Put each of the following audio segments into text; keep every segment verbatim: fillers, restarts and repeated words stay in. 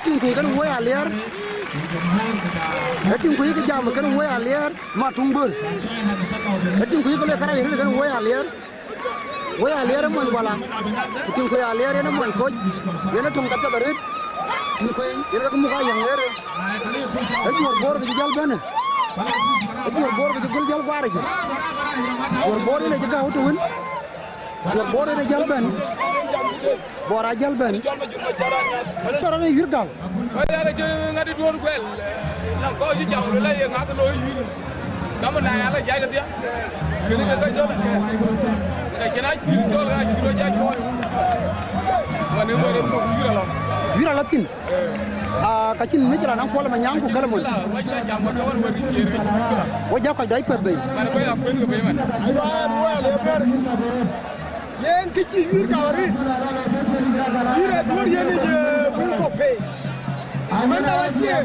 Tiŋ kuc kën woi aliɛɛr. Ee tiŋ kuc kë jam kën woi aliɛɛr ma tuŋ bör. Ee tiŋ kuc kë le kärɛc rëër kën woi aliɛɛr. Woi aliɛɛr ë mony Guala. Ku tiŋ kuc aliɛɛr yen ë mony Koc. Yen ë töŋ ka piɛth arëët. Tiŋ kuc yen ka muk ayäŋ ëër. Ee Juɔ̈r Bor kë cï jäl bɛ̈n. Ee Juɔ̈r Bor kë cï gɔl jäl guaar yic. Juɔ̈r Bor yen acï gäu të wën. Juɔ̈r Bor yen ë jäl bɛ̈n. Bor aa jäl bɛ̈n. Cɔl ma jur ma caran ya. Cɔl rɔt ë yïr gäu. Wala ya ke ŋat duɔ̈n kuɛl. Lan kɔc cï jam lɔ la ye ŋath looi yïr. Gam na ya la jai ke dia. Kënë ke kɔc dɔl ke. Ka cïn a cïn cɔl ka cïn lɔ ja cɔl. Wan ë mërë thok yïr alɔ. Yïr alɔ thïn. Aa, ka cïn mïcïlë anɔŋ Kuɔl Manyaŋ ku Kelmon. Wo jɔ kɔc dɔc puɛth bei. Yen kë cï yïr ka rit. Yïr ë duɔ̈r yen ë ye wun kɔ̈k pei. Mën ka wa cieŋ.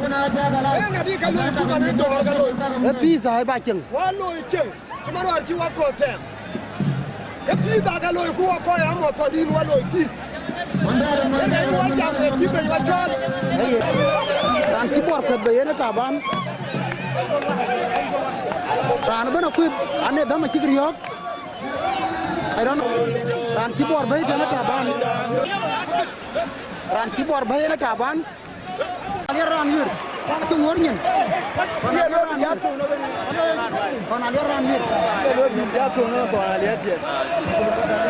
Ee ŋadï ka loi ku man ë dɔ̈ɔ̈r ka loi. Ee pïïth aa ba cieŋ. Wa loi cieŋ. Cï man wäär cï wa kɔ̈k tɛɛm. Ke pïïth aa ka loi ku wa kɔc Amoth Thɔn yïn wa loi pïïth. Ënë yï wa jam në cï bei wa cɔl. Eye. Raan cï Bor kuɛth bei yen ë Taban. Raan ëbɛ̈n akuëth, ane dhäm acïk riɔ̈ɔ̈k. I don't know. Raan cï Bor bɛ̈i tënë Taban. Raan cï Bor bɛ̈i yen ë Taban. Aliɛr raan wiir. Acï wuɔ̈r nyin. Kɔn aliɛr raan wiir. Kɔn aliɛr raan wiir. Kɔn aliɛr tiɛt.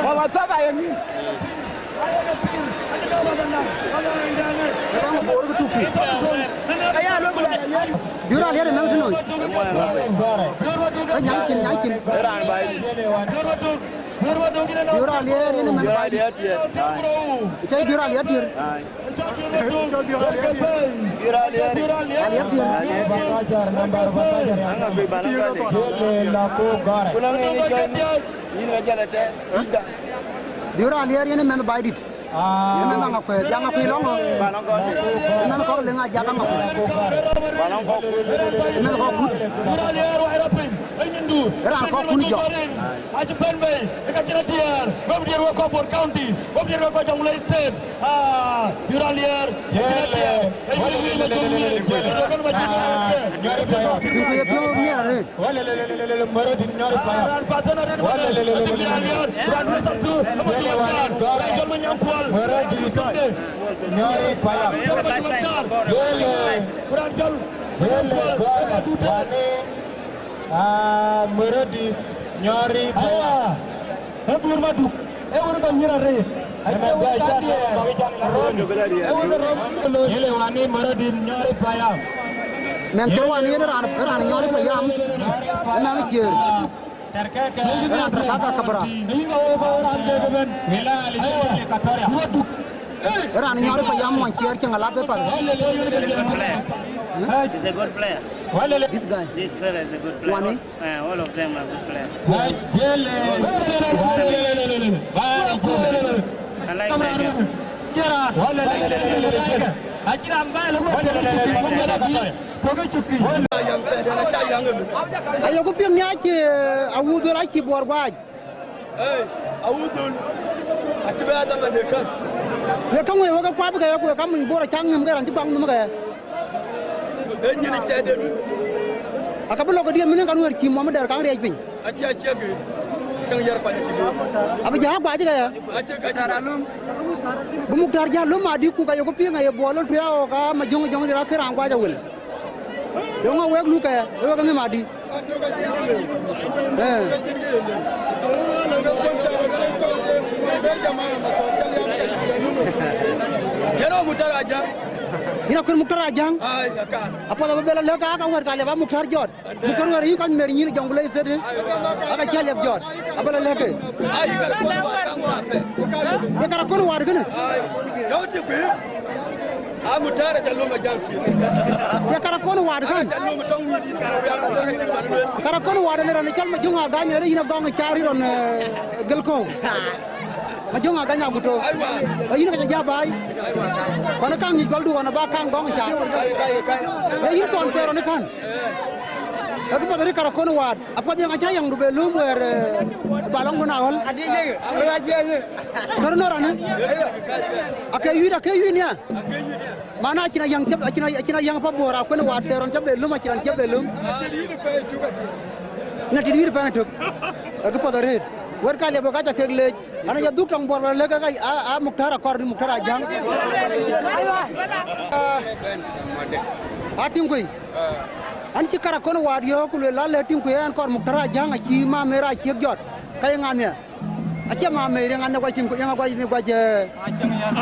Baba thap aye ŋïn. Ë kɔn Bor kë tuk pïïr. Biur aliɛr ë mɛnh tënoi. Ë nyai cin, nyai cin. Raan bai. Biur aliɛr yen ë mɛnh bai. Biur aliɛr tiɛt. Ai. Cä biur aliɛr tiɛt. Ai. Biur aliɛr. Aliɛr tiɛt. Aŋa bï bana gɔl. Ku na ŋic jɔl. Yïn ka jal ëtɛ̈ɛ̈n. Biur aliɛr yen ë mɛnh bai dït. Yen mɛnh Aŋakuɛi, Aŋakuɛi lɔŋ ɣöö. Yen mɛnh kɔ̈k liŋ ajak Aŋakuɛi. Yen mɛnh kɔ̈k kut. Ë raan kɔ̈k kun jɔk. Acï bɛ̈n bei, ë ka cïn adiɛɛr, wek diɛɛr wek kɔc Bor County, wek diɛɛr wek kɔc Jonglei State. Ah, Biur aliɛr. Yele. Yele. Nyɔri payam. Ku ye piɔ̈u miɛt arëët. Walelelelele, Mörödït nyɔri payam. Walelelelele. Yele wan gɔ̈ɔ̈r. Mörödït nyɔri payam. Yele. Yele gɔ̈ɔ̈r wani. Ah, Mörödït nyɔri payam. Ë Biur Maduk, ë wun ka nyïn arëët. Ëmɛ gɔc cä diɛɛr. Ë wun rom. Yele wani Mörödït nyɔri payam. Mɛn ke wani yen raan, raan nyɔri payam. Ë mɛn ciëër. Raan Tarkaka Kabra. Ë raan nyɔri payam mɔny ciëër cï ŋa la paper. He's a good player. This guy. This fella is a good player. Wani? Eh, all of them are good players. Ajele. I like that guy. Ayoku piŋ miac, eh, Awudhul acï Bor guac. Ei, Awudhul acï bɛ adhama ne kan. Ye kaŋ wek wek kuath ke ye ku ye kaŋ mony Bor acak ŋëm ke raan cï baŋ nhom ke. Ee nyin cɛɛt de nu. Aka bï lɔ ke diɛt mïnë kan wɛ̈ɛ̈r cï mɔm dɛ̈r kaŋ riɛc piny. Acie, acie gëër. Käŋ yär kuany acie gëër. Abï jä guac ke ya. Acie ka cï alum. Bï Muktar jä lum adï ku ka yok piŋ aye buɔl lɔ tuya ɣok ama jöŋ jöŋ dït akë raan guac awël. Jöŋ awek luk ke ya, ë wek aŋëm adï. Ee. Yɛn ɣɔn Muktar Ajaŋ. Yïn akën Muktar Ajaŋ. Ai, akan. Apuɔth abï bɛ lɔ lëk ka, ka wɛ̈ɛ̈r ka liɛp a Muktar jɔt. Muktar wɛ̈ɛ̈r yïn kɔc mɛr nyïn Jonglei State. Aka cä liɛp jɔt. Abï lɔ lëk ke. Ai, ka kɔn war, ka ŋuan bɛ. Ye kara kɔn war kënë. Ai, yɔ̈k ti kuiu. A Muktar aca lom Ajaŋ kiën. Ye kara kɔn waat kän. Aca lom tɔŋ wïïr yïn, ku ya, ku ya, ka cïn man lueel. Kara kɔn waat ënë rɔn cɔl Majöŋ Agany, ënë yïn agɔŋ ë caar yï rɔn, eh, Gelkou. Majöŋ Agany Aguto. Aiwa. Ee yïn ka ca ja baai. Aiwa. Kɔn ë kaŋ ŋic gɔldu ɣɔn aba kaŋ gɔŋ ë caar. Ai, ai, ai. Ee yïn thɔn ke rɔn ë kän. Ee kë path ënë kara kɔn waat. Apuɔth yɛn aca yɛŋdu be lööm wɛ̈ɛ̈r, eh, Ba lɔŋ ku na ɣɔl. Adi ye, adi ye. Tɔr nɔ rani. Ake yuit, ake yuit nia. Mana acin ayang cep, acin ay-, acin ayang pa bor akuën waat ke rɔn cep be lum, acin rɔn cep be lum. Na tit yuit pɛn tuk. Ake puɔth aret. Wet ka liep ka ca kek lec. Ana ya dhuk tɔŋ bor wala lek ka a, a Muktar akɔr ni Muktar Ajang. A tiŋ kui. An cï karakɔn waat yɔ̈ɔ̈k ku luel la le tiŋ kui an kɔr Muktar Ajang aci mamer aciek jɔt. Ka ye ŋa nhiɛ? Acie mamer ye ŋa nhiɛ guac tiŋ kui, ye ŋa guac ni guac, eh,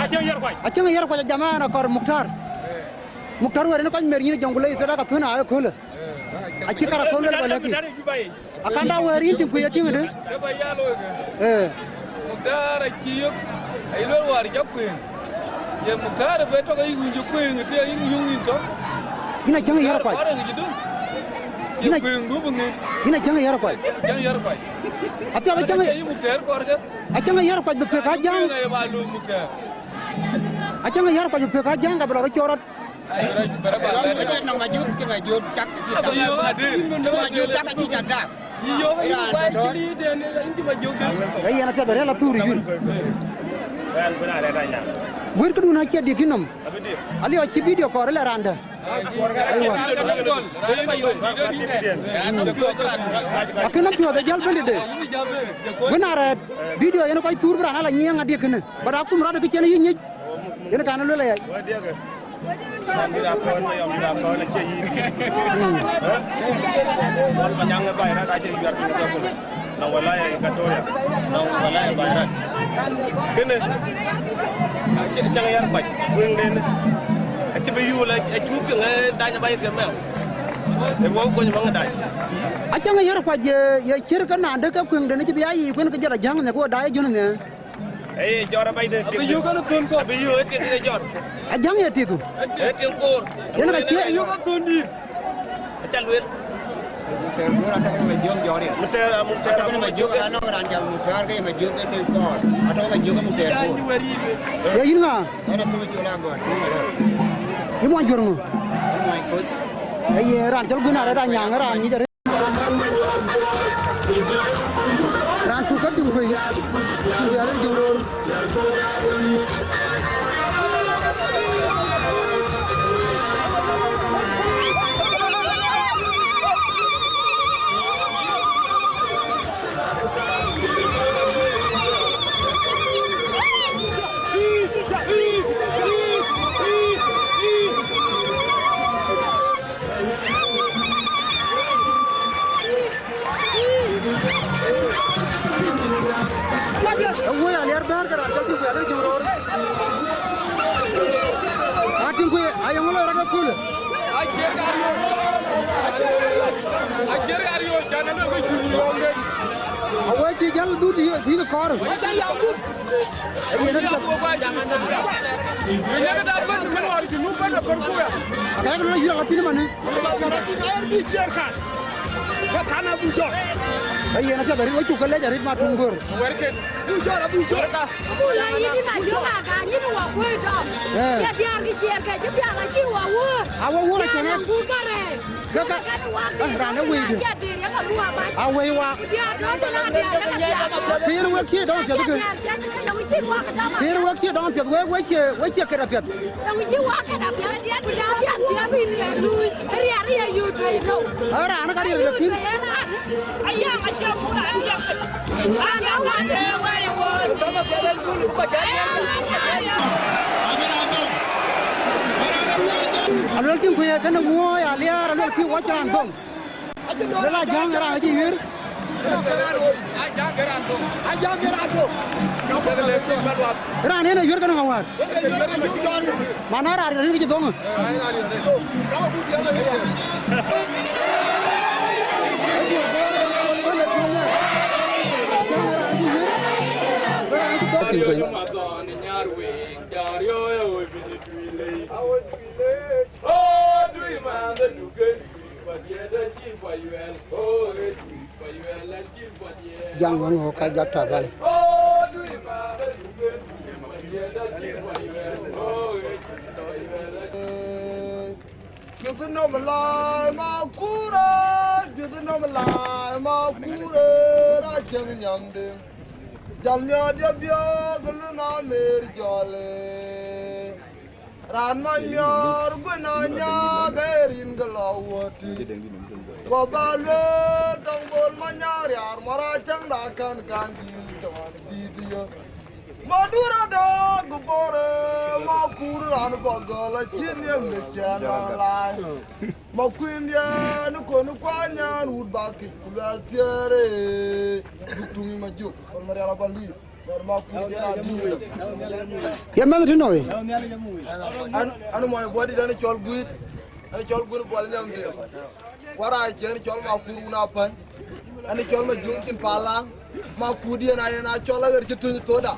Acieŋ Yar Kuac. Acieŋ Yar Kuac ajam an akɔr Muktar. Muktar wɛr en kɔc mer nyin jɔŋ ku le ithɛt aka thön a ëkölë. Acï karakɔn luel ba lɛ̈k yic. Akanda wɛ̈ɛ̈r yïn tiŋ ku ye tiŋ ëdë? Ke ba ya looi ke. Ee. Muktar acï yök, aye luel wäär cä kuëëŋ. Ye Muktar ëbë tɔ̈ ke yï wun cï kuëëŋ, të yïn yök yïn tɔ̈. Yïn acäŋ yär kuac. Muktar kɔɔr ë ŋic döŋ. Cï kuëëŋdu bï ŋic. Yïn acäŋ yär kuac. Acäŋ yär kuac. Apiɛth acäŋ. Acie yï Muktar kɔɔr ke. Acäŋ yär kuac bï pek ajäŋ. Kuëëŋ aye ba luööm Muktar. Acäŋ yär kuac bï pek ajäŋ ka bï lɔ ke cɔɔr rɔt. Lɔŋ ëcï nɔŋ Majuk, cï Majuk tak, cï tak. Cï Majuk tak, cï tak. Raan dɔ̈ɔ̈r. Ee, yen apiɛth arël athur yïn. Wër këdun acie dik yï nɔm. Aliɔ cï video kɔɔr ëlë raan dɛ̈. Aywa. Akën apiɔth ë jäl bɛ̈n tëde. Wën arɛɛt video yen kɔc thur bï raan ala nyiëëŋ adiëk kënë. Bä dak kum rɔt ë kë cïn yï nyic. Yen kan ë luel aya. Yɔm dït akɔn, yɔm dït akɔn, acie yïn. Mm. Eh? Wal Manyaŋ ë Baai Rat acie yuɛr piny ke bulu. Nɔŋ walaya Equatoria, nɔŋ walaya Baai Rat. Kënë, acie, acie ŋa yär kuac, kuëŋden. Acie bï yul, acie, acie piŋ, eh, dany ba ye ke mɛu. Ë wɔ kony maŋ dany. Acie ŋa yär kuac ye, ye cïr ke naan de ke kuëŋden, acie bï ya yic kuën ke jɔt ajäŋ nhiɛ, ku daai jön nhiɛ. Ee, jɔr abac de tik. Abï yök ënë thön kɔ̈k. Abï yök ë tik ë jɔr. Ajäŋ ye tik. Ë tik koor. Yen ka cie. Abï yök ë thön dït. Aca luel. Muktar Bor atɔ̈ ke Majuk jɔr yen. Muktar, Muktar atɔ̈ ke Majuk, anɔŋ raan jam Muktar ke Majuk ke ni kɔɔr. Atɔ̈ ke Majuk ke Muktar Bor. Ye yïn ŋa? Ënë thum col agɔt, thum ënë. Yï muɔny juɔ̈r ŋö? Ënë muɔny koc. Ee ye raan cɔl Guën arëët anyaŋ raan nyic arëët. Raan tuk ka tiŋ kuëi, tiŋ kuëi arëët jɔŋ roor. Ë woi aliɛr bɛ̈ɛ̈r ke raan cɔl tiŋ kuëi arëët jɔŋ roor. Aa tiŋ kuëi ayeŋö loi rɔt ë köölë? Acier ka riöör. Acier ka riöör, can ë lɔ ke cïn yɔ̈ɔ̈ŋden. Awoi cï jäl dhut yï, yï kɔɔr. Aca yam dhut. Ee yen ë piɛth. Ë yen ë piɛth. Akɛ̈ɛ̈k lɔ yï rɔt thïn ëmënë. Ee yen apiɛth arëët, wacuk ke lec arëët ma tuŋ gör. Wërken. Buk jɔt, abuk jɔt. Ku la yïn dï Majuk aga, yïn wɔ kuöc tɔŋ. Eh. Ya diäär kë ciɛɛr kë cï piath acï wɔ wuur. Awɔ wuur acï nɔŋ ku kärɛc. Kaka, kɛn wak dï, eh, raan ë wëi dï. Cie dïr ya ka luɔk bac. Awëi wak. Ku diäär tɔ̈ tënë diäär ya ka piath. Pïïr wek cie dɔŋ piɛth kë. Pïïr wek cie dɔŋ piɛth, wek, wek cie, wek cie kët apiɛth. Yɔŋ cï wak kɛt apiɛth, ku ja piɛth piɛth yïn ye luui, riɛr ye yöt tei tɔ̈u. Ë raan ka riɛr le pïr. Yöt tei ë raan. Ayaŋ acie mur raan piɛth. Raan awac ye wai wöör. Aluel tiŋ kuëë kënë wuɔ̈ɔ̈i aliɛɛr, aluel kï wac raan dhoŋ. Lël Ajäŋ ë raan acï yuër. Ajäŋ ë raan dhoŋ. Ajäŋ ë raan dhoŋ. Raan en ë yuër kënë ŋa wäär? Mana raan rin kë cï dhoŋ. Jaŋ ŋö ŋö ka jak taban. Cuth nɔm lɔi ma kurɔ. Piɛth nɔm laai Makur ë raan cäŋ nyamde. Jal miɔɔt ya biɔɔk lun amer jɔl ë. Raan mac miɔɔr guën anyaak ë rin ke lɔ wuɔ̈t. Ku ba lueel tɔŋ Bol Manyaŋ riaar mɔr acäŋda kän kän dïït tɔ̈ɔ̈n dïït yö. Madura dɔɔk bore Makur raan bɔ̈ gɔl acïn yen de ciɛɛn nɔn laai. Makuïn diɛn kɔn kuany an wut ba kic ku luɛl thiëër ë duk tuŋ ma jök kɔn ma rial abä luiir. Bɛr Makur jɛn a dïït. Ye mɛnh tï nɔi. An, an mɔny buɔt dït an cɔl guiir. An cɔl guiir buɔl nyam diɛn. Wara cien cɔl Makur wun apäny. An cɔl ma juŋ cin pala. Makur diɛn a yen a cɔl aɣer cï tuny thoda.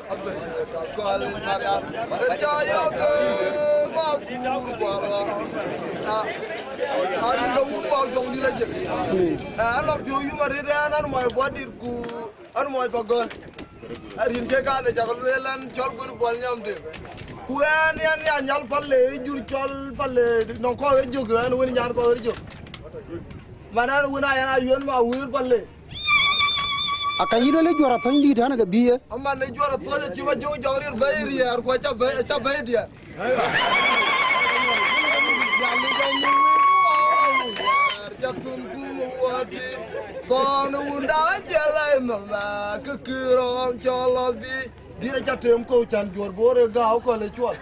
Abëër ka kɔl in Marial. Ber ca yök, eh, Makur Kuala. Ah, arin ka wun wa jɔŋ di la jek. Eh, an lɔ piɔ̈u yum arit ɛn, an mɔc buɔt dit ku an mɔc pa gɔl. Arin ke ka le jak lueel an cɔl guën buɔl nyam de. Ku ɛn, ɛn ya nyal pale, jur cɔl pale, nɔŋ kɔc ɣer jök, ɛn wën nyan kɔc ɣer jök. Man ɛn wën a yɛn a yuɛn ma wëër pale. Aka yïn wël ë juɔ̈r athöny dïït ɣɛn ke bï ye. Aman ë juɔ̈r athöny acï ma jɔŋ jɔŋ riɛr bɛ̈i riɛɛr ku aca bɛ̈i, aca bɛ̈i diɛɛr. Ca thun kum wati thɔn wunda jɛl ai mama ke kï rɔm cɔl lɔ dhï. Dït aca tem kɔ̈u can juɔ̈r bor ë gääu kɔl ë cuɔl.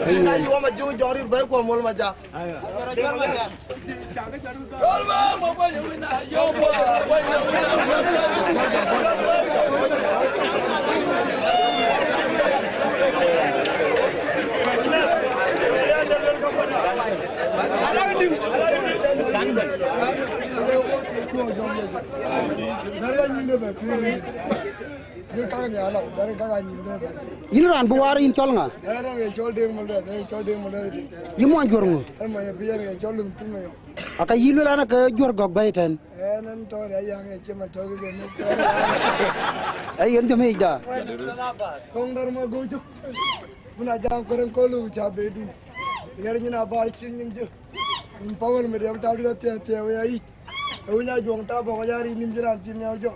Ayen. Ayï wä ma jɔŋ jɔŋ riɛr bɛ̈i ku amol ma ja. Yïn raan bï waar yïn cɔl ŋa? Ɛn ë ŋe cɔl Deŋ Malɛth, ë cɔl Deŋ Malɛth Deŋ. Yïn muɔny juɔ̈r ŋö? Ɛn mɔny abï ɛn ŋe cɔl Luŋ Piny Mayɔm. Aka yï luel an, ake juɔ̈r gɔ̈k bɛ̈i tɛ̈n. Ɛn ɛn tɔ̈ ya yäŋ ë cï man tɔ̈ ke ben. Ë yen jɔ mec da. Thoŋ dɔr ma gɔ̈u cök. Kun a jam kɔrɛn kɔlu ca be du. Yer nyin a bar cïn nyin jö. Nyin pawel me diɛk tau dït athiɛɛi thiɛɛi wei ayic. Ewuny ajuɔŋ ta bɔk ya rin nim jiran tim ya jɔ.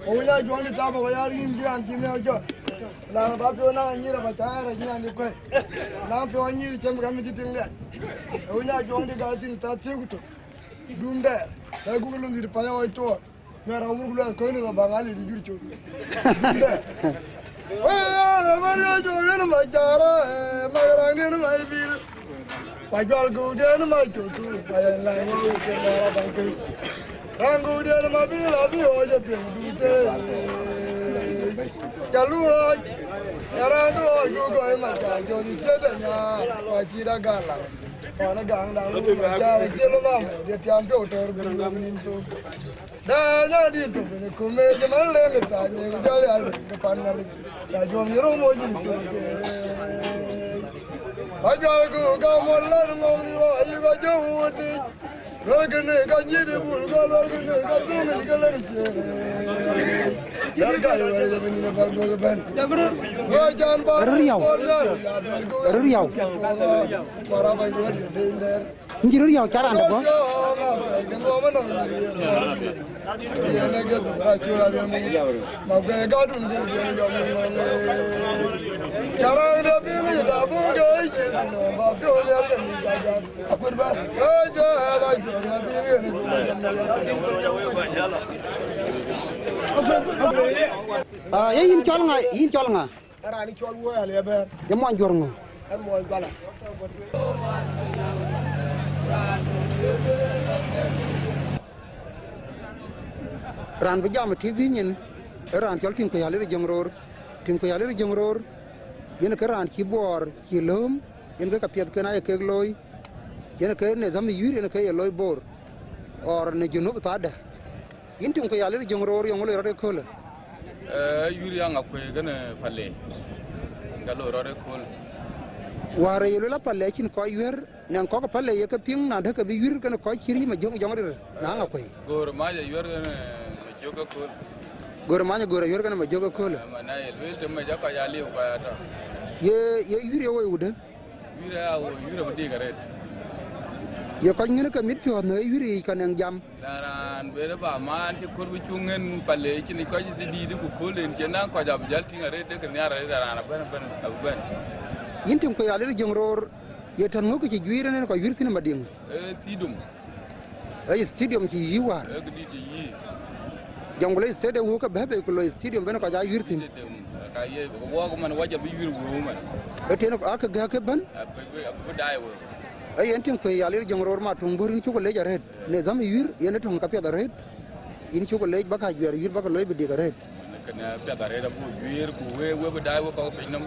Ewuny ajuɔŋ di ta bɔk ya rin jiran tim ya jɔ. Laŋ ba piɔ̈u naŋ anyïïr aba ca ɣɛɛr anyïïr andi kuɛ̈i. Laŋ piɔ̈u anyïïr cem ka mit cï tiŋ liac. Ë wun ajuɔŋ di gal thïn thaa thiëëk ku tök. Dum dɛɛr. Ë guk lon dhït pany awɔc tuɔɔr. Mɛr awur ku luɛth kööl ë baŋ alit jur cök. Dum dɛɛr. Wee, ë mɛr ajuɔŋ yen ma jar, ë, ma raŋ yen ma bil. Ba jual guudiɛn ma col tuut, ba yɛn läi wä wut ke mɔɔr abaŋ piny. Raan guudiɛn ma bï la bï ɣɔɔc e piŋ duut tei. Ca luɔɔc, ya raan du ɣɔɔc ku gɔɔc ma car jɔl i ciet de nyaar, wa cït agal la. Kɔn e gaŋ daŋ wut ma car e ciet lo dham, diɛ tiam piɔu tɔɔr bï wek nin thok. Dɛɛny adït tök ë kume cï man lëŋ ë thany ë jɔl ya lëŋ ke pan Nhialic. Ya jɔm yï röm wɔ yï thok tei. Ba jual ku ka mɔl lɛn ŋɔm ni rɔ yï ka jɔm wut ic. Luel kënë ka jiëc ë bul guɔ luel kënë ka thöŋ ic ke lëŋ ciëër. Yar ka yï wɛr ye bï nïn ë bäk duɔ̈k ëbɛ̈n. Wä can ba Röt riau. Bɔl dɛr ya bɛr ku Röt riau. Para bäny ku wä diët dëny dɛr. Nji röt yɔ̈ɔ̈k ca raan dë bɔ̈. Ah, ye yïn cɔl ŋa, yïn cɔl ŋa? Ë raan cɔl Wuɔ̈ɔ̈i Aliɛbɛ̈ɛ̈r. Ye muɔny juɔ̈r ŋö? Ë muɔny Guala. Raan bï jam ë T V nyin, ë raan cɔl Tïŋ Kuei Alir Jöŋ Roor. Tïŋ Kuei Alir Jöŋ Roor, yen ke raan cï buɔɔr, cï lööm, yen ke ka piɛthken aye kek looi, yen ke nidham ë yuïr, yen ke ye looi Bor, ɣɔr në Junub thadë. Yïn Tïŋ Kuei Alir Jöŋ Roor, yeŋö loi rɔt ëköölë? Ee, yuïr ya Aŋakuei kënë Palei, ka loi rɔt ëköölë. Wäär ye luel a Palei acïn kɔc yuër, nɛŋ kɔ̈k Palei ye ke piŋ, na dɛ̈ ke bï yuïr kënë kɔc cï rïïm a Jöŋ Jɔŋ Rir, na Aŋakuei. Goor mac a yuër kënë Majök ëköölë. Goor mac a goor a yuër kënë Majök ëköölë. Ama na ye lueel të mec a kɔc a liu kɔc a tɔ. Ye, ye yuïr ye woi wudë? Yuïr aya woi, yuïr abï dik arëët. Ye kɔc ŋiɛ̈n ke mit piɔ̈ɔ̈th në yuïr yic ka nɛŋ jam. Na raan bërë ba maan cï kɔɔr bï cuŋ ŋiɛ̈n Palei cïn kɔc dït ku kööl en cïn naŋ kɔc abï jäl tïŋ arëët, dek nhiaar arëët, raan abɛ̈n, abɛ̈n, abï bɛ̈n. Yïn Tïŋ Kuei Alir Jöŋ Roor, ye tɛ̈n ŋö kë cï juiir en kɔc yuïr thïn ë Madiŋ? Ee, Stadium. Ee, stadium cï yï wäär. Ee, këdït cï yï. Jonglei State ë wëu ke bɛ̈ɛ̈i bei ku loi stadium bɛ̈n kɔc aa yuïr thïn. Stadium, ka ye, wok man wac abï yuïr wëu man. Ee tënë akë gɛ̈k ke bɛ̈n. Abï, abï, abï daai wëu. Ee, yen Tïŋ Kuei Alir Jöŋ Roor, ma tuŋ bɔ̈, yïn cuk leec arëët. Nidham ë yuïr, yen ë töŋ ka piɛth arëët. Yïn cuk leec bäk a juɛɛr yuïr bäk looi bï dik arëët. Kënë piɛth arëët abuk juiir ku wek, wek bï daai wek kɔ̈k piny nɔm.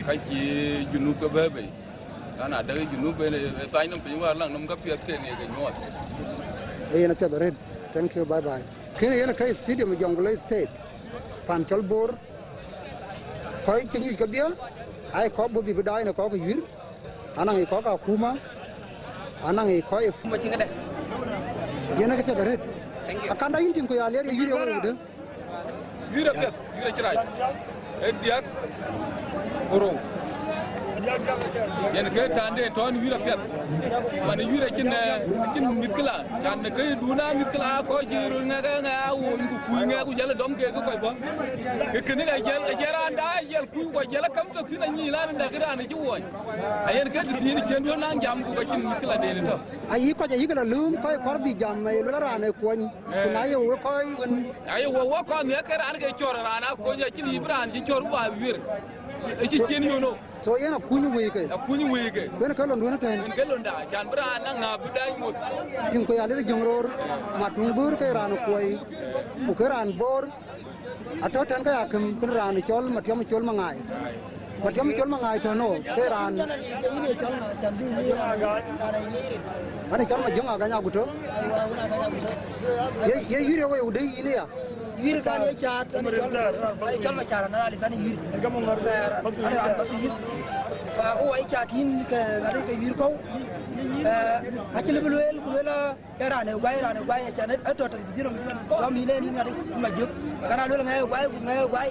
Ka cï Junub ke bɛ̈ɛ̈i bei. Lan adek Junub en ë, ë thany nɔm piny wäär laŋ nɔm ka piɛth ken ye ke nyuɔɔth. Ee, yen apiɛth arëët. Thank you, bye bye. Kënë yen ke stadium Jonglei State, pan cɔl Bor. Kɔc cï nyuc kedhie, aye kɔc bɔ̈ bï bï daai në kɔc ke yuïr, anaŋ ë kɔc akuma, anaŋ ë kɔc ë. Yen ke piɛth arëët. Thank you. Akanda, yïn Tïŋ Kuei Alir, ye yuïr ye woi wudë? Yuïr apiɛth, yuïr acï rac. Ee diäk ku rou. Yen ke tande tɔ̈ në yuïr apiɛth. Man yuïr acïn, eh, acïn mïthkëla. Can në ke dun a mïthkëla, kɔc cï röt ŋɛk, ŋɛk a wony ku kuc ŋɛk ku jɔl dɔm ke, ke kɔc bɔ̈. Ke kënë ka jɔl, ka jɔl raan daai, jɔl kuc ku jɔl a käm tɔ̈ thïn, anyic lan dak raan cï wony. Ayen ke të thiin cïn duön naŋ jam ku ka cïn mïthkëla den tɔ̈. Ayï kɔc ayï ke la lööm, kɔc kɔɔr bï jam, aye luel raan ë kuɔny. Ku na ye wek kɔc wën. Aye wek, wek kɔc miɛt ke raan ke cɔ̈r, raan a kony, acïn yï bï raan cï cɔ̈r bä wiër. Ë cï cin yön o. So yen akuny wëike. Akuny wëike. Kuen ke lon duön tɛ̈n. Kuen ke londa, can bï raan na ŋa bï dac mot. Tïŋ Kuei Alir Jöŋ Roor, ma tuŋ böör ke raan kuɔi, ku ke raan Bor. Atɔ̈ tɛ̈n ke ya këm kën raan cɔl Matiɔm Col Maŋaai. Matiɔm Col Maŋaai tɔ̈ no, ke raan. Anë cɔl Majöŋ Agany agut tɔ̈. Ye, ye yuïr ye woi wudë yïn ya? Yuïr kan ye caat, anë cɔl, anë cɔl Macar na ali kan yuïr. Anë raan bas yuïr. Ka ko wai caat yïn ke ŋadï ke yuïr kɔ̈u. Eh, acï lëbï lueel, ku lueel a, ke raan ë guai, raan ë guai, acan ë tɔ̈ television nɔm cïmën, dɔm yïn en yïn ŋadï, Majök. Akana lueel ŋɛk ë guai, ku ŋɛk ë guai.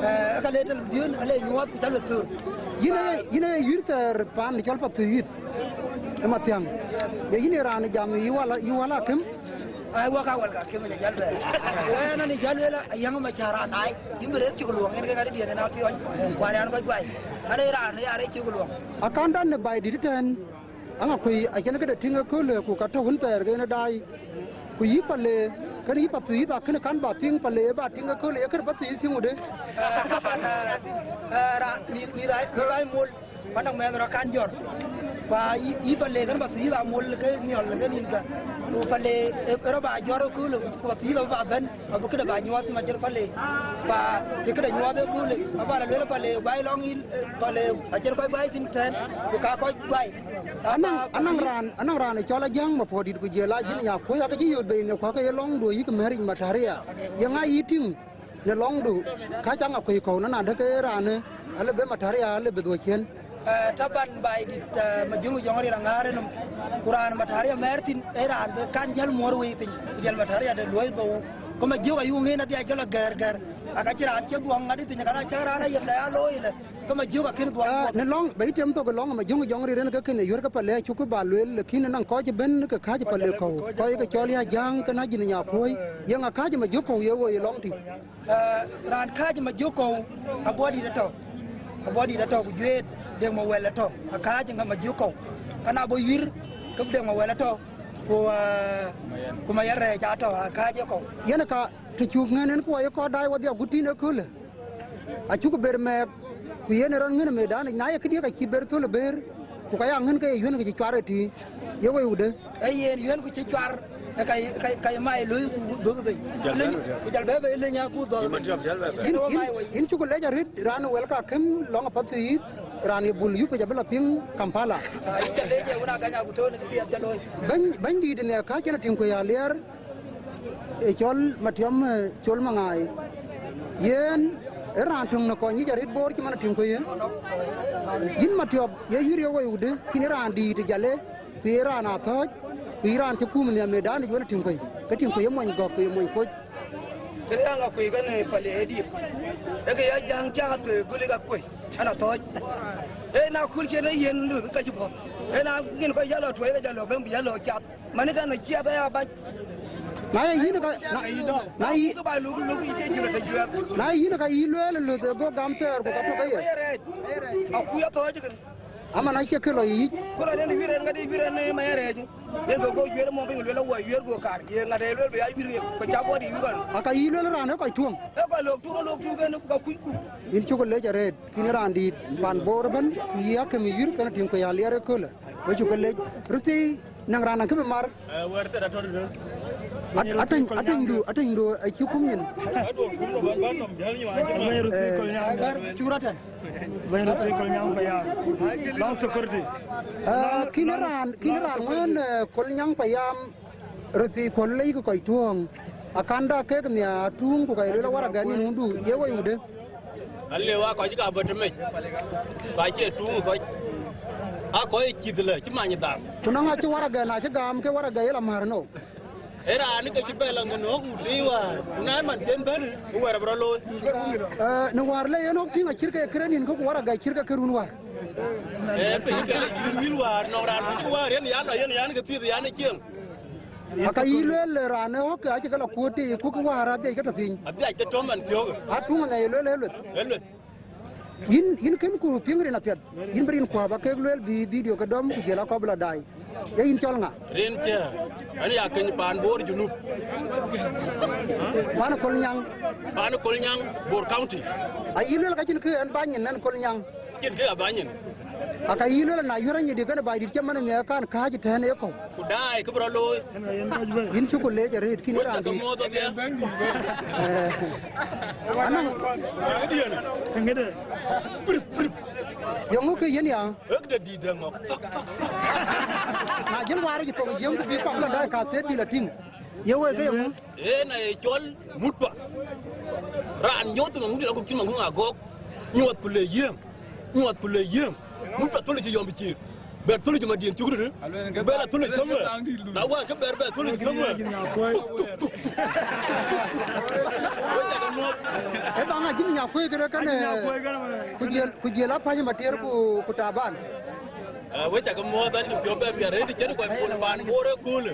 Eh, ka le television, ale nyuɔɔth, ku ca lueth thöör. Yïn ë, yïn ë yuïr thɛɛr paan cɔl Pathuyith. Ë Mathiäŋ. Yes. Ye yïn ë raan jam yï wala, yï wala akïm? Ai, wok a wal ka akïm, aca jäl bɛ̈ɛ̈r. Wɛn ani jäl wela, ayaŋ Macar anai. Yïn bï rëëth cïk luɔŋ, en ke ŋadï diɛn en apiɔ̈ny. Wal an kɔc guai. An ë raan, ya rëëth cïk luɔŋ. Akanda në Baidït tɛ̈n, Aŋakuei acïn këde tïŋ ëköölë, ku ka tɔ̈ wën thɛɛr ke en ë daai. Ku yï Palei, kënë yï Pathuyith akënë kan ba piŋ, Palei ba tïŋ ëköölë, ye kër Pathuyith tïŋ wudë? Eh, taban, eh, eh, ra-, mïth, mïth ai, mïth ai mol. Ku anɔŋ mɛnh rɔt kan jɔr. Ku a yï, yï Palei kën Pathuyith amol ke nhiɔl ke nïn ka. Ku Palei, eh, rɔt ba jɔr ëköölë, ku Pathuyith abï ba bɛ̈n, abï këde ba nyuɔɔth cï Macar Palei. Pa cï këde nyuɔɔth ëköölë, aba la lueel Palei guai lɔŋ yïn, eh, Palei acïn kɔc guai thïn tɛ̈n, ku ka kɔc guai. Anɔŋ, anɔŋ raan, anɔŋ raan ë cɔl Ajaŋ Mapuɔ̈dït ku jël a jïn ya kuöc, ake cï yöt bei në kuɔ̈k ke ye lɔŋdu yïk mɛ̈ric Mataria. Ye ŋa yï tïŋ? Në lɔŋdu, ka ca ŋa kuec kɔ̈u, na na däk ke raanë, ale be Mataria, ale be dhuɔ̈k ciëën. Eh, taban Baidït, eh, Majöŋ Jɔŋ Riɛr aŋäär enɔm. Ku raan Mataria mɛɛr thïn, ee raan be kan jäl muɔ̈r wei piny, ku jäl Mataria de luɔi dhou. Ku Majöŋ ayuŋ en adhia jɔl agɛ̈r gɛ̈r. Aka cï raan cie dhuɔŋ ŋadï piny, kana cäk raan ayiɛm da ya looi le. Ke Majöŋ akën dhuɔŋ. Eh, dhuɔŋ. Në lɔŋ, ba yï tem thok ë lɔŋ Majöŋ Jɔŋ Riɛr en ke kënë yuër ke Palei acuk ba lueel, lakin naŋ kɔc ëbën ke kääc Palei kɔ̈u. Kɔc ke cɔl ya Ajaŋ, ke na jïn nya kuöc, ye ŋa kääc Majöŋ kɔ̈u ye woi ë lɔŋ tï? Eh, raan kääc Majöŋ kɔ̈u, Abuɔdït atɔ̈. Abuɔdït atɔ̈, ku Jueet Deŋ Mawɛl atɔ̈. Akääc ŋa Majöŋ kɔ̈u. Kana bɔ̈ yuïr, ke Deŋ Mawɛl atɔ̈. Ku, eh, ku Mayɛn Rɛɛc atɔ̈, akääc ë kɔ̈u. Yen ka, të cuk ŋɛn en ku wɔ ye kɔc daai wɔdhia gut tïn ëköölë. Acuk ber mɛɛk, Ku yen ë rɔt ŋën ë medan yic, na ye këdiɛ̈ ka cï ber thöl ë ber, ku ka ya ŋën ke ye yuën ke cï cuar ëtï, ye woi wudë. Ee yen yuën ku cï cuar, ee ka, ka, ka ye mai looi ku dhuɔ̈k bei. Lëny, ku jal bɛ̈ɛ̈i bei lëny, aku dhuɔ̈k bei. Yïn, yïn, yïn cuku lec arëët, raan ë wël ka këm lɔŋ apath yïth, raan ye bul yup, ke jɔ bï lɔ piŋ Kampala. Aa, yïn ca lec ë wun aganya ku tɔ̈u në kë piɛth ca looi. Bɛ̈ny, bɛ̈nydït ë nhiɛɛr kääc cïn a tïŋ ku ya liɛɛr, ë cɔl Matiɔm, ë, Col Maŋaai. Yen ë raan töŋ në kɔc nyic arëët Bor cï man a tïŋ kuei. Yïn Matiɔp, ye yïr ye woi wudë, kïn ë raan dïït ë jale, ku ye raan athɔ̈ɔ̈c, ku ye raan cï kum nhiam medan yic wën a tïŋ kuei. Ke tïŋ kuei ye mony gɔ̈k, ku ye mony koc. Kërë an, akuei kënë pal ë diik. Ee ke ya jäŋ cä thëë guli ka kuei, an athɔ̈ɔ̈c. Ee na kul cïn ee yen luth ka cï bɔ̈. Ee na nyin kɔc ya lɔ tuɔi ke jɔ lɔ bɛ̈n bï ya lɔ cath. Mani kan na ciɛth aya bac. Na ye yïn ka, na, na yï-, ke ba luk, luk yï cï jël të juɛk. Na ye yïn ka yï lueel luth ë go gam thɛɛr ku ka tök aye. Ee, aye rɛɛc. Akuc athɔ̈ɔ̈c kën. Ama na cie kë lɔ yic. Ku lɔ yen wiɛr en ŋadï, wiɛr en ma ye rɛɛc. Yen ke go juɛɛr mɔm piny lueel awuɔi wiɛɛr go kar. Ye ŋat ee lueel bï ya wiɛɛr ye, ku ca bɔ̈ dï wiɛɛr kɔn. Aka yï lueel raan ë kɔc tuɔm. Ee kɔc lok tuɔm, lok tuɔm kën ku ka kuc ku. Yïn cuk lec arëët, kïn raan dïït pan Bor ëbɛ̈n, ku yï akëm yï wiɛɛr kën a tïŋ ku ya liɛɛr ëköölë. We cuk lec. Röthii, nɛŋ raan nɛŋ kë bï mar. Eh, wɛ̈ɛ̈r thɛɛr atɔ̈ tënë. At-, ateny, ateny du, ateny du, acï kum nyin. Aduɔ̈r kum nɔm, ban nɔm jäl nyuan cï mar. Eh. Cuk rɔt tɛ̈n. Bɛ̈ny Röthii Kolnyaŋ Payam. Lɔŋ security. Eh, kïn raan, kïn raan ŋuɛ̈ɛ̈n, eh, Kolnyaŋ Payam, Röthii Kol lec kë kɔc tuɔ̈ɔ̈ŋ. Akanda kek nhiaar tuŋ ku ka ye lueel awar agɛ̈n nïn wundu, ye woi wudë. Alëu aa kɔc ka bɔ̈ tëmec, ka cie tuŋ kɔc. Aa kɔc cïth lë, cï many dham. Ku nɔŋ acï waragɛ, na cï gam ke waragɛ ye la määr nou. Ee raan ke cï bɛ la ŋën ɣɔ̈k wut ë wäär, ku na man cen bɛ̈n, ku wɛ̈ɛ̈r bï rɔt looi. Eh, në wäär le yen ɣɔ̈k tïŋ acït ke kërë nïn kë ku waragɛ cït ke kërun wäär. Ee, piny ke le yïl, yïl wäär, nɔŋ raan ku cï wäär yen ya lɔ yen yan ke thiëth yan ë cieŋ. Aka yï lueel raan ë ɣɔ̈k acï ke la kuöt tei ku kë wäär adhiac ke tɔ piny. Adhiac ke tɔ man thiɔ̈k. Atuŋ ënhial ye lueel ë lueth. Ë lueth. Yïn, yïn kën ku piŋ rin apiɛth. Yïn bï rin kuääp ba kek lueel bï video ke dɔm ku jël akɔ̈p la daai. Ye yïn cɔl ŋa? Rin cë, ɛn ya keny paan Bor Junub. Paan Kolnyaŋ. Paan Kolnyaŋ, Bor County. Ayï lueel ka cïn kë ɛn bäny nyin ɛn Kolnyaŋ. Cïn kë abäny nyin. Aka yï lueel na yuɛ̈r anyïdï kën baai dït cï man nhiɛɛr kan kääc tɛ̈n ë kɔ̈u. Ku daai kë bï rɔt looi. Yïn cuk lec arëët kïn raan dït. Wek cä ke muɔ̈th adhia. Eh, anɔŋ. Ŋadiɛn. Prip, prip. Yeŋö ke yen ya? Ëk de dït de ŋɔk. Thɔk, thɔk, thɔk. Na jël waar cï thok jiëm ku bï kɔk la daai ka thet bï la tïŋ. Ye wek ke yeŋö? Ee na ye cɔl mutpa. Raan nyuɔth maŋundi la gok cï maŋuŋ agɔk. Nyuɔth ku le yiëëm. Nyuɔth ku le yiëëm. Mutpa thöl cï yɔm bï cïïr. Bɛr thöl cï madiën cuk rït. Bɛr la thöl cï thämɛ. Na wä ke bɛr bɛr thöl cï thämɛ. Tuk, tuk, tuk, tuk. Wek cä ke muɔ̈th. Ë baŋ acïn nya kuëë kënë kënë. Ku jiël, ku jiël apäc Matiɛr ku, ku Taban. Eh, wek cä ke muɔ̈th an, piɔ̈u bɛ miɛt rëëc cïn kɔc pol paan Bor ëköölë.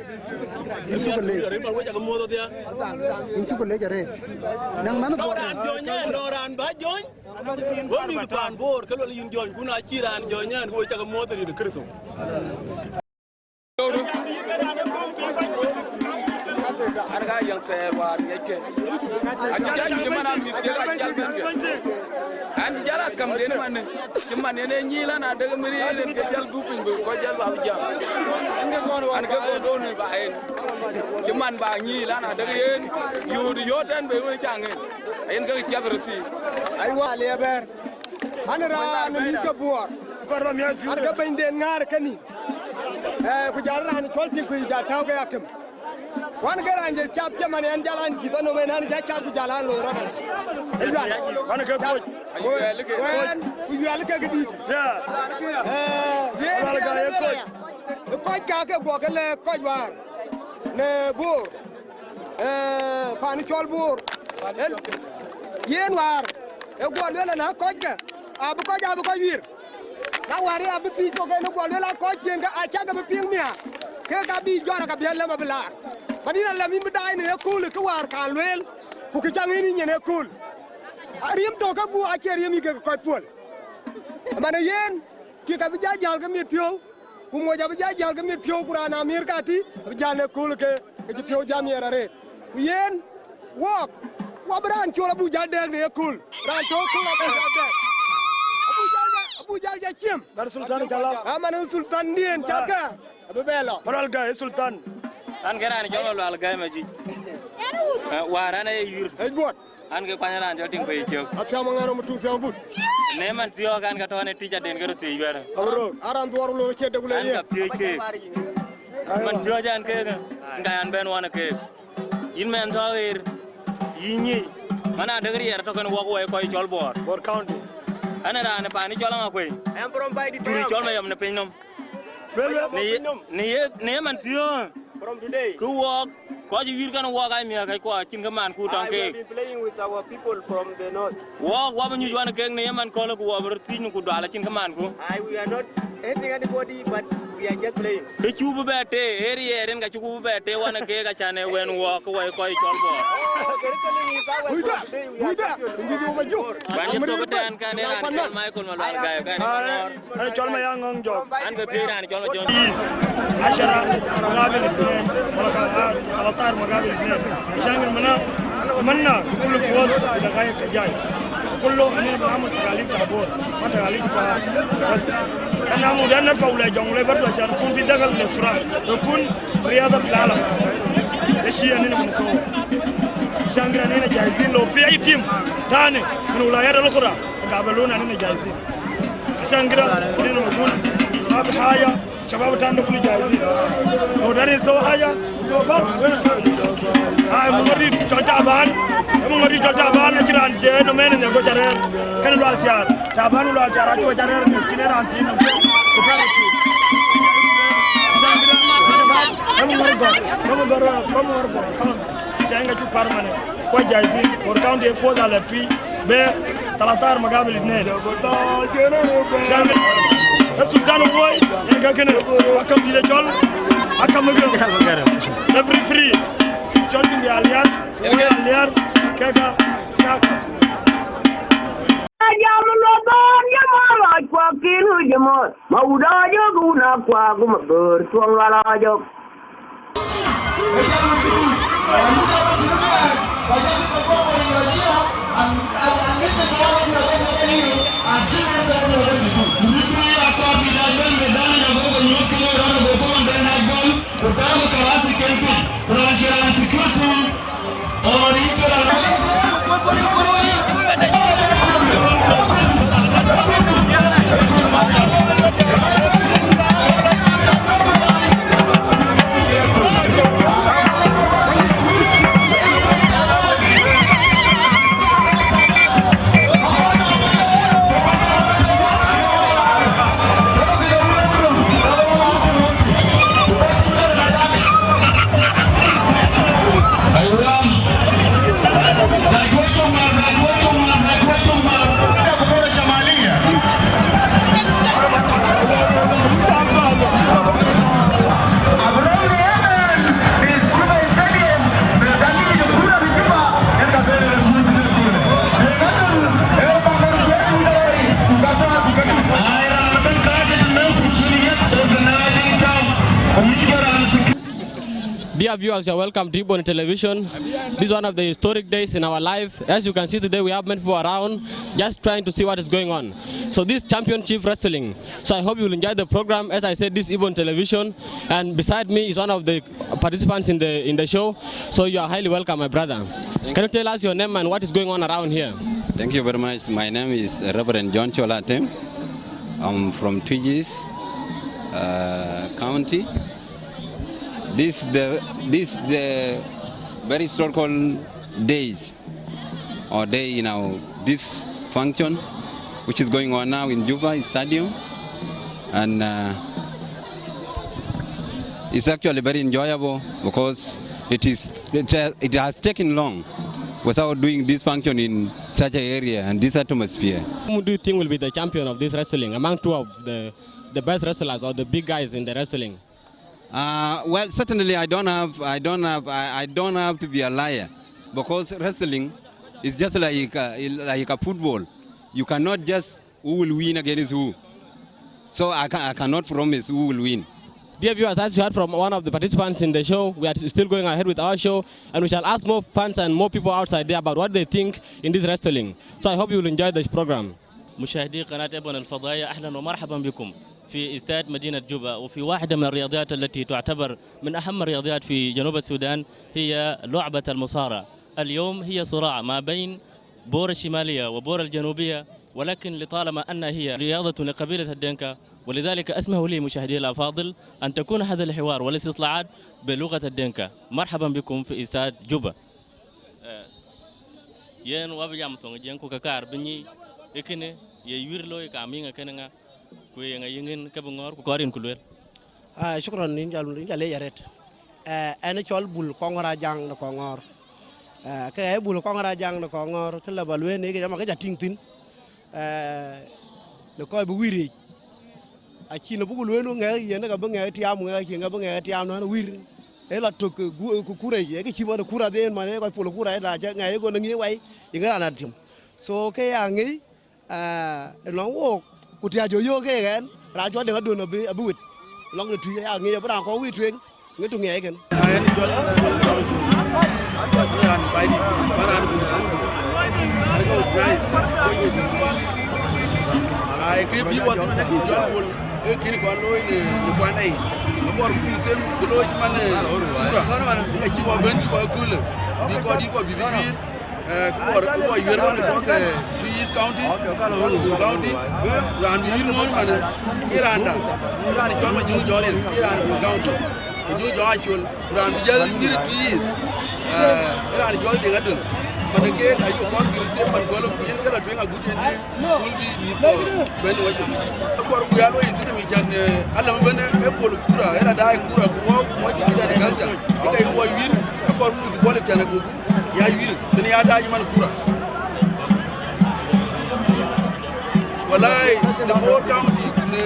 Yïn cuk lec. Rëëc man wek cä ke muɔ̈th adhia. Yïn cuk lec arëët. Nɛŋ mɛnh Bor. Nɔŋ raan jɔny ɛn, nɔŋ raan bä jɔny. Wek mïth paan Bor, ke luel yïn jɔny, ku na cï raan jɔny ɛn, ke wek cä ke muɔ̈th rin Kërtho. An ka yäŋ thɛɛr wäär ŋiɛckë. Acï jal yï man a mïth thiëk a jal bɛ̈n kë. An cï jal a käm den man, cï man en e nyïïl an adek mïr yen ke jal gup piny bï kɔc jal bä bï jam. An ke kɔn doon bä en. Cï man bä nyïïl an adek yen yööt yööt ɛn bï wën caŋ en. Yen ke ciɛth röt thii. Ai wa liɛbɛr. An raan ë mïth ke Buɔɔr. An ke bɛ̈nyden ŋäär ke nïn. Eh, ku jal raan cɔl tik ku jal tääu ke akëm. Wan ke raan jël cath cï man ɛn jal an cï thɔn nɔm en an jal cath ku jal an loi rɔt. Ë yual. Wan ke koc. Ku ɛn ku yual ke këdït. Ya. Eh, yen ke raan ë bɛ̈n aya. Ë kɔc ka ke guɔ ke le kɔc wäär në Bor. Eh, pan cɔl Bor. Yen wäär ë guɔ lueel ëna kɔckë abï kɔc abï kɔc wiir. Na wäär ë abï thiic thok en ë guɔ lueel a kɔc ciëën ke acäkë bï piŋ miäk. Kek abï jɔt aka bï alɛm abï laar. Ba nïn alɛm yïn bï daai në ëkööl ë kë wäär ka lueel. Ku kë cäŋ en yï nyin ëkööl. Ariëm tök ke guɔ acie riëm yï kek kɔc puɔl. Ëmɛnë yen, cï ka bï jal jäl ke mit piɔ̈u. Ku moc abï jal jäl ke mit piɔ̈u, ku raan amiir ka tï abï jäl në kööl ke, ke cï piɔ̈u jam yen arëët. Ku yen, wɔɔk, wɔ bï raan col abuk jäl dɛɛk në ye kööl. Raan tɔ̈ kööl abuk jäl dɛɛk. Ku jal ja ciem. Bar Sultan cala. Aman Sultan dien caka. Abi belo. Malual Gai Sultan. An ke raan cɔl Malual Gai Majuic. Eh, wäär an aye yur. Ej buɔt. An ke kuany raan cɔl Tiŋ Kuei Cök. Athiam ŋaro mutu thiam but. Ne man thiɔɔk an ka tɔɔne tic aden ke rot thiec wɛr. Abro. Aran duɔr lo cie degule ye. An ka piöc keek. Man piöc an keek. Ŋa an ben wan keek. Yïn mɛn tɔ̈ ɣer, yï nyic, man adek riɛɛr tɔ̈ kën wɔk wɛi kɔc cɔl Bor. Bor County. Ɛn raan ë paan ë cɔl Aŋakuei. I am from Baidit. Curi Payam. Cɔl Mayam në piny nɔm. Mayam në ye, piny nɔm. Në ye, në ye man thiöö. From today. Kë wɔk, kɔc ë wïïr kën wɔk aa miäk kɛc kuɔ, acïn kë man ku tɔŋ keek. We have been playing with our people from the north. Wɔk, wɔ bï nyuc wan kek në ye man köölë ku wɔ bï röt thiëc në ku dual acïn kë man ku. I, we are not hating anybody, but we are just playing. Kë cu bï bɛ tee, ee riɛɛr en ka cu ku bï bɛ tee wan kek acan ee wɛn wɔk kë wɛi kɔc cɔl Bor. Oh, the reason is our Buida, today we are buida, champion. Ndi du ma ju. Wan cï thok tɛ̈n kɛn ee raan cɔl Michael Malual Gai kɛn ee Ŋɔɔr. Ana cɔl ma ya ŋɔŋ jɔk. An ke piööc raan cɔl ma John. Ashara mugabil ithnain, wala ka, ah, talatar mugabil ithnain. Ashan mena, mena kulu fawz ila gaya ka jay. Kulu anina banamu tagalib ta Bor, ma tagalib ta bas. Ana mu dan narfa wala jong wala bardo ashan kun fi dagal le sura, kun riyada fil alam. Da shi anina banasawo. Ashan anina jahizin lo fi ay team tani min wilayat al ukhra, gabaluna anina jahizin. Ashan kida, anina baqul, ma fi haja. Shabab tan da kulu jahizin. Lo darin saw haja, saw ba. Ai, mugarit cɔl Taban. Mugarit cɔl Taban, na kiran je no men ne go jarer. Kan lo altiar. Taban lo altiar, acu jarer ne kine ran tin. Ku para ti. Ashan kida, shabab, mugarit go. Mugarit, mugarit go. Come on. Ashan ka cu permanent. Ku jahizin. Bor County fawz ala tui. Be talatar mugabil ithnain. Shan, eh, Sultan Woi, en ka kene, akam dide cɔl, akam mugabil. Every free. Cɔl tin di aliar, woi aliar, keka, keka. Jam lo ban, jam lo kwa kinu jam. Ma uda jo guna kwa guma bor tuang la jo. Dear viewers, you're welcome to Ibon Television. This is one of the historic days in our life. As you can see today, we have many people around just trying to see what is going on. So this championship wrestling. So I hope you will enjoy the program. As I said, this is Ibon Television, and beside me is one of the participants in the, in the show. So you are highly welcome, my brother. Can you tell us your name and what is going on around here? Thank you very much. My name is Reverend John Chol Atem. I'm from Twic East, uh, County. This the, this the very historical days or day in our, this function, which is going on now in Juba Stadium, and, uh, it's actually very enjoyable because it is, it, uh, it has taken long without doing this function in such an area and this atmosphere. Who do you think will be the champion of this wrestling among two of the, the best wrestlers or the big guys in the wrestling? Uh, well, certainly I don't have, I don't have, I, I don't have to be a liar, because wrestling is just like, uh, like a football. You cannot just who will win against who. So I ca-, I cannot promise who will win. Dear viewers, as you heard from one of the participants in the show, we are still going ahead with our show, and we shall ask more fans and more people outside there about what they think in this wrestling. So I hope you will enjoy this program. مشاهدي قناة إبن الفضائية، أهلًا ومرحبا بكم في استاد مدينة جوبا، وفي واحدة من الرياضيات التي تعتبر من أهم الرياضيات في جنوب السودان، هي لعبة المصارعة. اليوم هي صراع ما بين بور الشمالية وبور الجنوبية، ولكن لطالما أنها هي رياضة لقبيلة الدينكا، ولذلك اسمحوا لي مشاهدي الأفاضل أن تكون هذا الحوار والاستطلاعات بلغة الدينكا. مرحبا بكم في استاد جوبا. Eh, yen wɔ bï jam thoŋ Jiëŋ ku ke kaar bï nyic ë kënë ye yuir looi ka miŋ ë kënë ŋa, ku ye ŋa yïŋ yen ke bï ŋɔ̈ɔ̈r ku kɔɔr yen ku lueel. Ah, shukran, yïn jal, yïn jal leec arëët. Eh, ɛn ë cɔl Bul Kɔŋɔr Ajaŋ në Kɔŋɔr. Eh, ke ɣɛɛ Bul Kɔŋɔr Ajaŋ në Kɔŋɔr, kë lë ba lueel në yic ama ke ca tïŋ thïn. Eh, në kɔc bï wïïr yiic. Acïn abuk lueel ŋɛk yen, ke bï ŋɛk tiaam, ŋɛk acïn ke bï ŋɛk tiaam nɔn wïïr. Ee la tök, eh, gu-, eh, ku kurec, ee kë cï man kura dhien man, ee kɔc pol kura, ee la cä ŋɛk, ee go në ŋiëc wai, yen ke raan a tiam. So, ke ya ŋic, eh, ë lɔŋ wook, ku tiac jɔ yöök ke ɣɛn, raan cɔl Deŋ Adön abï, abï wit. Lɔŋ de tui ya ŋic, abï raan kɔ̈k wïïr tueŋ, ŋic tu ŋiɛc kën. Na ɣɛn cɔl, cɔl, cɔl, cɔl, cɔl raan Baidit, ba raan Bul. Ai, ke organize, kony de. Ai, ke bï wɔ thïn, ne kï cɔl Bul, ee kïn kɔn looi në, në kuan ë yic. Akɔɔr ku bï them, bï looi cï man, eh, kura. Ka cï wɔ bɛ̈n, cï kɔc köölë, bï kɔc dït kɔc bï bï pïïr. Eh, ku wɔ, ku wɔ yuër man kɔ̈k, eh, Twic East County, kɔ̈k Bor County, raan bï yïr ŋɔ̈ɔ̈r man, ke raan da, ke raan cɔl Majuŋ Jɔ̈ɔ̈r yen, ke raan Bor County, Majuŋ Jɔ̈ɔ̈r Acol, ku raan bï jäl yïr Twic East, eh, ke raan cɔl Deŋ Adön, man ke ayï kɔɔr bï rït them man kuɔl yen ke la tueŋ agut yen dï, kul bï mïth kɔɔr bɛ̈n wacin. Akɔɔr ku ya luɔi system yic can, eh, alam ëbɛ̈n ë pol kura, ë la daai kura, ku wɔ, wɔ cï kït agriculture, ë ka yï wɔ yuir, akɔɔr ku bï bɔl ë can agut. Ya yïr, tënë ya dac man kura. Walai, në Bor County, në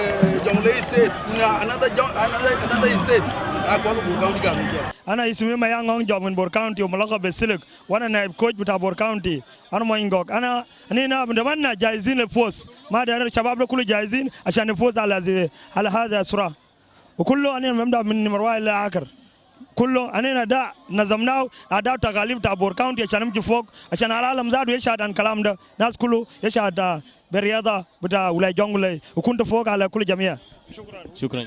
Jonglei State, kuna another Jon-, another, another state, akɔɔr Bor County gam yic. أنا اسمي ميان نغون جوك من بور كاونتي وملقب بالسلك، وأنا نائب كوتش بتاع بور كاونتي. أنا مغون جوك. أنا، أنا هنا بنتمنى جاهزين للفوز. ما داير الشباب ده كله جاهزين عشان نفوز على ذي-، على هذا الصراع. وكله أنا بنبدأ من نمبر واحد لآخر. كله أنا ده نظمناه أداء تقاليد بتاع بور كاونتي عشان نمشي فوق، عشان العالم ذاته يشهد عن كلام ده، ناس كله يشهد، آه، بالرياضة بتاع ولاية جونغلي، وكنت فوق على كل جميع. شكرًا. شكرًا.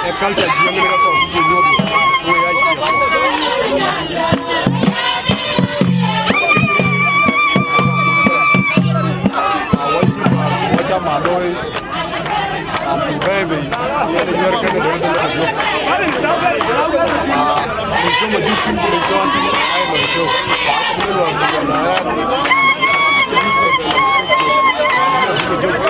Ë culture Jiëŋ ënë ka kɔɔr bï nyuɔ̈th, ku ya cï ye kɔɔr. Awɔc bï bäär, wɔ cä ma looi, raan bï bɛ̈ɛ̈i bei, yen ë nyuɛ̈r kënë dɛ̈t dhil lɔ jök. Aa, në cöm ajök thïn ku në cɔɔn thïn, ayï lɔ jök. Ku bï lɔ bï lɔ na ɣɛn. Bï jök.